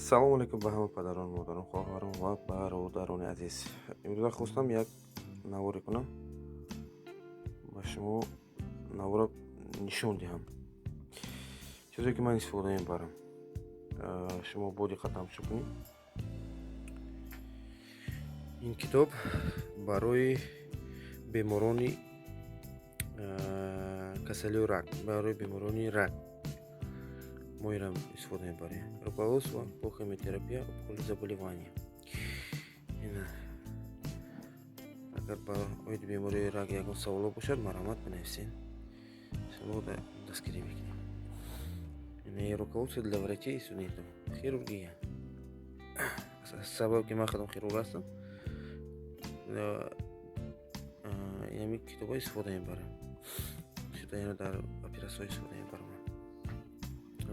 Салому алейкум ба ҳама падарон, модарон, хоҳарон ва бародарони азиз. Имрӯза хостам як наворе кунам, ба шумо навора нишон диҳам, чизе ки ман истифода мебарам. Шумо бо диққат тамошо кунед. Ин китоб барои беморони касалиҳои рак, барои беморони рак мо инро истифода мебарем. Руководство по химиотерапия опухолевых заболеваний. Ина, агар ба оиди бемории рак ягон саволо бошад, марҳамат, бинависед, шумо дастгирӣ мекунем. Ина, руководство для врачей и студентов, хирургия. Сабаб ки ман худам хирург ҳастам, инами китобҳо истифода мебарам. Ина, дар оператсияҳо истифода мебарам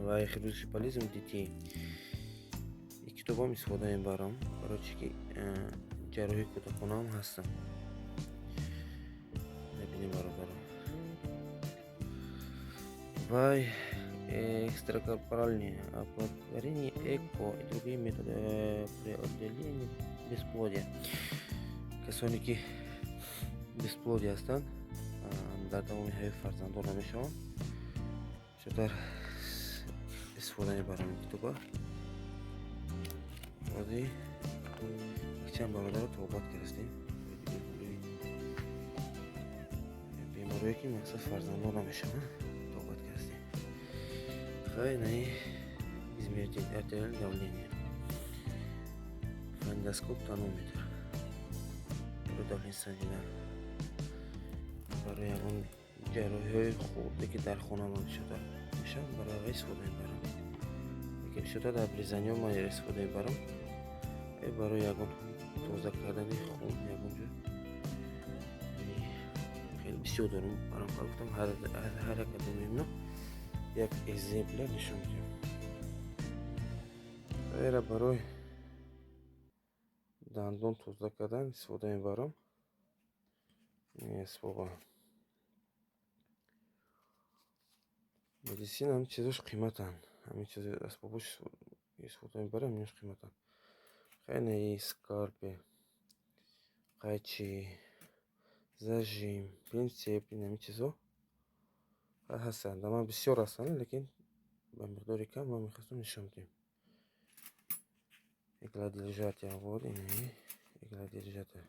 ва хирургический болезнь детей, ин китобам истифода мебарам, барои чи ки ҷарроҳии кӯдаконаам ҳастам. Мебинем, бародарон. Вай экстракорпоральное оплодотворение, ЭКО и другие методы преодоления бесплодия. Касоне ки бесплодие ҳастанд, дар тамоми ҳаёт фарзанддор намешаванд, бисёртар истифода мебарам ин китоба. Ози якчанд бародаро табобат кардастем, беморие ки мақсад фарзанддор намешаванд, табобат кардастем. Хай, наи измеритель артериального давления, фондоскоп, тонометр барои давление санҷидан, барои ягон ҷарроҳиҳои хурде ки дар хона ман бисёртар мешавад, барои вай истифода мебарам. Лекин бисёртар дар обрезания ман истифода мебарам, барои ягон тоза кардани хун ягон ҷо. Хеле бисёр дорам, барам гуфтам, ҳар як кадоми ино як экземпляр нишон медиҳам. Эра барои дандон тоза кардан истифода мебарам, асбоба. Медицина ҳамин чизош қиматанд, ҳамин чизи асбобош истифода мебарем, инаш қиматанд. Хеле скальпель, қайчи, зажим, пинцет, ин ҳамин чизо ҳастанд. Ман бисёр ҳастанд, лекин ба миқдори кам ман мехостам нишон диҳам. Иглодержатель, вот ин иглодержатель.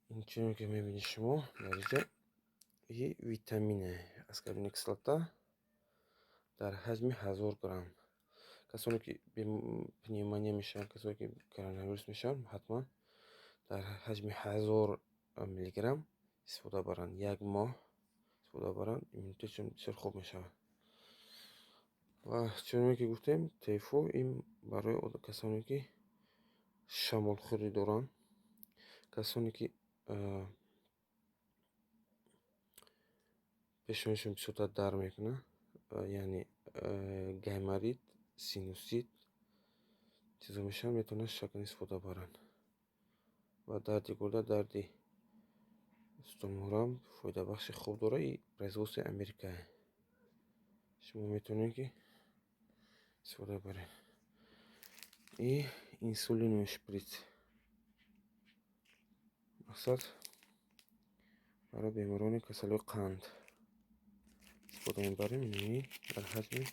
Инчунин ки мебинед шумо дар инҷа, и витамине, аскорбиновая кислота дар ҳаҷми 1000 грамм. Касоне ки пневмония мешаванд, касоне ки коронавирус мешаванд, ҳатман дар ҳаҷми 1000 миллиграмм истифода баранд, як моҳ истифода баранд, иммунитетшон бисёр хуб мешавад. Ва чуноне ки гуфтем, тефо, ин барои касоне ки шамолхӯрӣ доранд, касоне ки пешонишон бисёртар дард мекунад, яъне гайморит, синусит чизо мешаванд, метавонанд шакан истифода баранд. Ва дарди гурда, дарди сутунмӯҳрам фоидабахши хуб дорад. И производствои Америкае, шумо метавонед ки истифода баред. И инсулиновый шприц, мақсад барои беморони касалиҳои қанд истифода мебарем. Ини дар ҳаҷми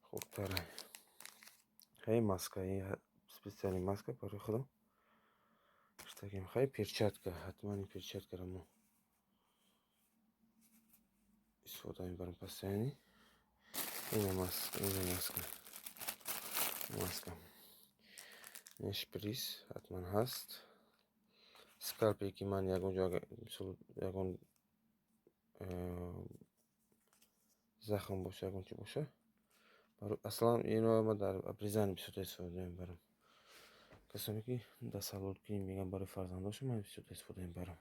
хурдтара. Хай, маска, специальный маска барои худам гирифтагим. Хай, перчатка, ҳатман ин перчаткаро мо истифода мебарем постоянно. Ина маска, маска, ин шприц ҳатман ҳаст. Скальпеле ки ман ягон ҷо, мисол, ягон захм боша, ягон чи боша, аслан ино ман дар обрезание бисёртар истифода мебарам. Касоне ки дастсалолкунӣ мегӯянд барои фарзандошон, ман бисёртар истифода мебарам.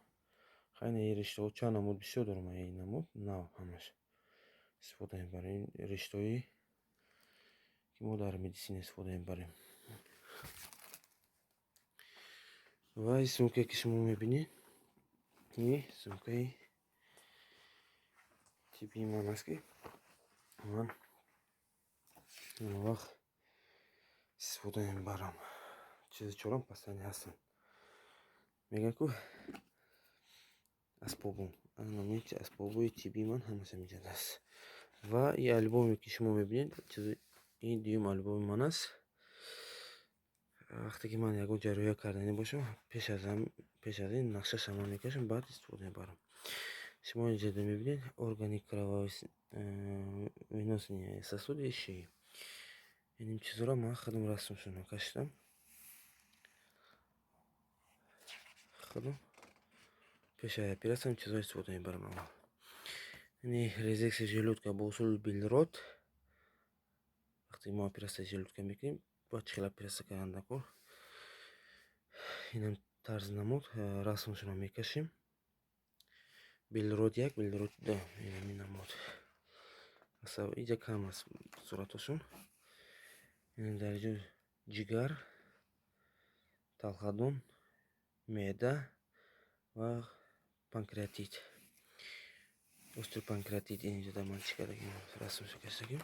Хай, ин риштаҳо чанд намуд бисёр дорам, ин намуд нав ҳамаш истифода мебарем. Ин риштаҳое ки мо дар медисина истифода мебарем. Ва ин сумкае ки шумо мебинед, ин сумкаи тиббии ман аст, ки ман Ҳама вақт истифода мебарам. Чизи чорум постоянно ҳастанд. Мегӯянд, ку асбобум, асбобҳои тиббии ман ҳамааш ҳаминҷа аст. Ва ин албоме, ки шумо мебинед, ин дуюм албоми ман аст. Вақте ки ман ягон ҷарроҳиё карданӣ бошам, пеш аз ин нақшаша ман мекашам, баъд истифода мебарам. Шумо инҷа мебинед органы, кровеносные сосуды и шеи. Ин чизҳоро ман худам расмшонро кашидам. Худам пеш аз оператсия чизҳо истифода мебарам аввал. Ини резекция желудка бо усули Билрот. Вақте мо оператсияи желудка мекунем, бояд чӣ хел оператсия кардан даркор. Инам тарзи намуд, расмшонро мекашем. Билрот як, Билрот ду, инами намуд. Инҷа кам аст суратҳошон. Дар инҷо ҷигар, талхадон, меъда ва панкреатит. Острый панкреатит инҷа дар ман чӣ кардагим, расмшо кашидагим.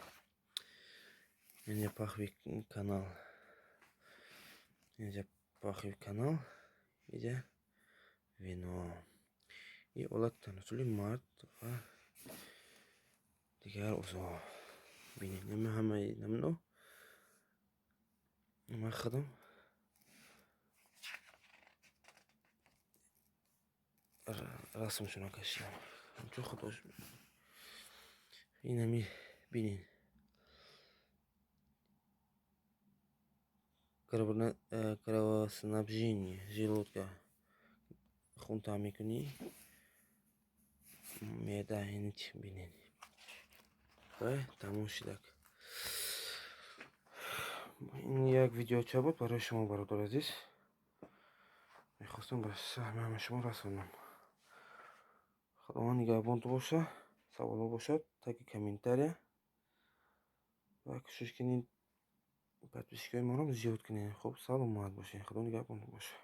Инҷа паховый канал. Инҷа паховый канал, инҷа вено. И олати таносули мард ва дигар узвҳо. Бинед, ҳамаи намуно ман худам расмшонро кашидам. Ҳамчун худош. Инами бинед. Кровоснабжение желудка, хун таъмин мекунӣ, меъда, ини чӣ бинед. Ва тамом шудак. Ин як видеоча буд барои шумо, бародари азиз. Мехостам ба саҳми ҳамаи шумо расонам. Худованд нигаҳбонтон боша. Саволҳо бошад, таги комментария ва кӯшиш кунед, подписчикои моро зиёд кунед. Хуб, саломат бошед. Худо нигаҳбонтон боша.